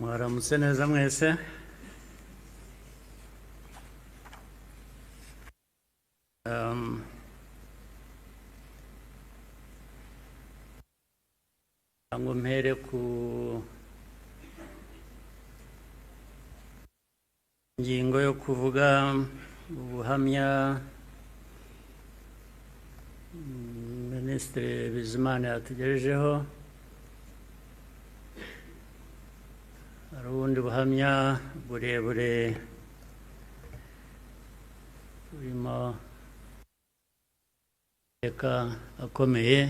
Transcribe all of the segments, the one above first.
Mwaramutse neza mwese. Ngo mpere ku ngingo yo kuvuga ubuhamya Minisitiri Bizimana yatugejejeho. Hari ubundi buhamya burebure burimo amateka akomeye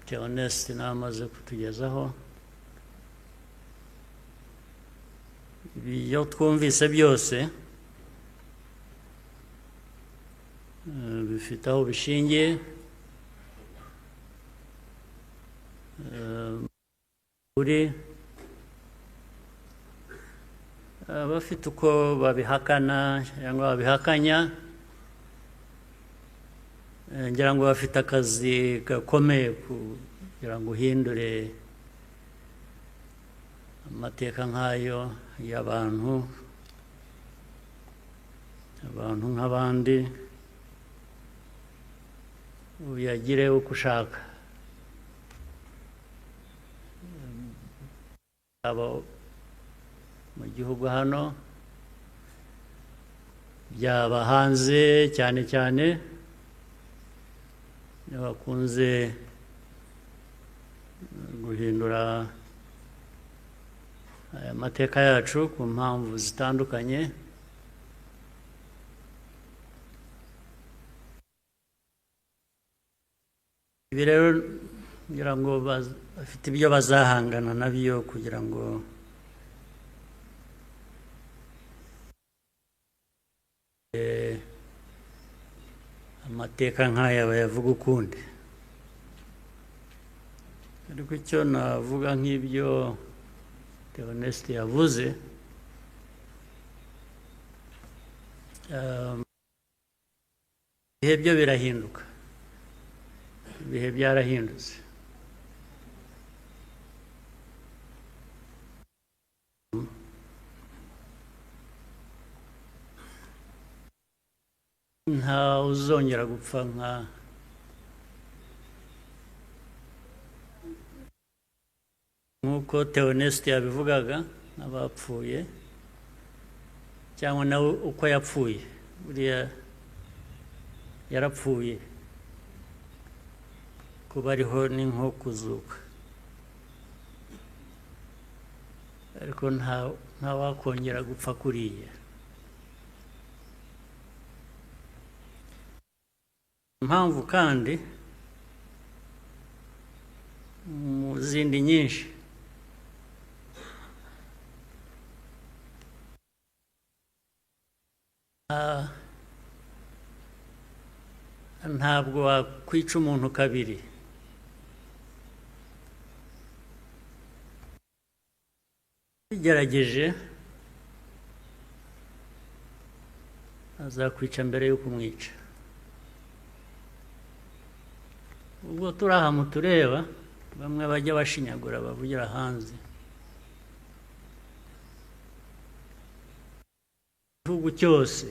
Theoneste n'amaze kutugezaho. Ibyo twumvise byose bifite aho bishingiye. Uri abafite uko babihakana cyangwa babihakanya, ngira ngo bafite akazi gakomeye kugira ngo uhindure amateka nk'ayo y'abantu, abantu nk'abandi, uyagire uko ushaka. Abo mu gihugu hano, byaba hanze cyane cyane bakunze guhindura aya mateka yacu ku mpamvu zitandukanye. Ibi rero ngira ngo bafite ibyo bazahangana nabyo kugira ngo amateka nk'aya bayavuga ukundi. Ariko icyo navuga nk'ibyo Theoneste yavuze, ibihe byo birahinduka, ibihe byarahindutse. Nta uzongera gupfa nka nk'uko Theoneste yabivugaga, n'abapfuye cyangwa nawe uko yapfuye, buriya yarapfuye, kuba ariho ni nko kuzuka, ariko nta wakongera gupfa kuriya. Impamvu kandi mu zindi nyinshi, ntabwo wakwica umuntu kabiri. Bigerageje azakwica mbere yo kumwica. Ubwo turi aha mutureba, bamwe bajya bashinyagura bavugira hanze. Igihugu cyose,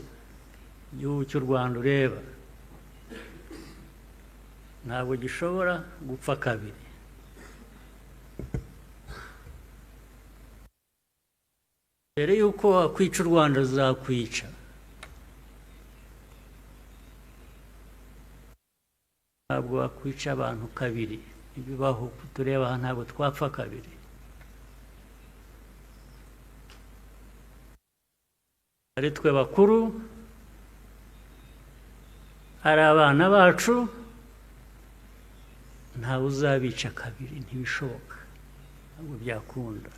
igihugu cy'u Rwanda ureba, ntabwo gishobora gupfa kabiri. Mbere y'uko wakwica u Rwanda ruzakwica. Ntabwo wakwica abantu kabiri, ntibibaho. Tureba aha ntabwo twapfa kabiri. Ari twe bakuru, ari abana bacu, ntawe uzabica kabiri, ntibishoboka, ntabwo byakunda.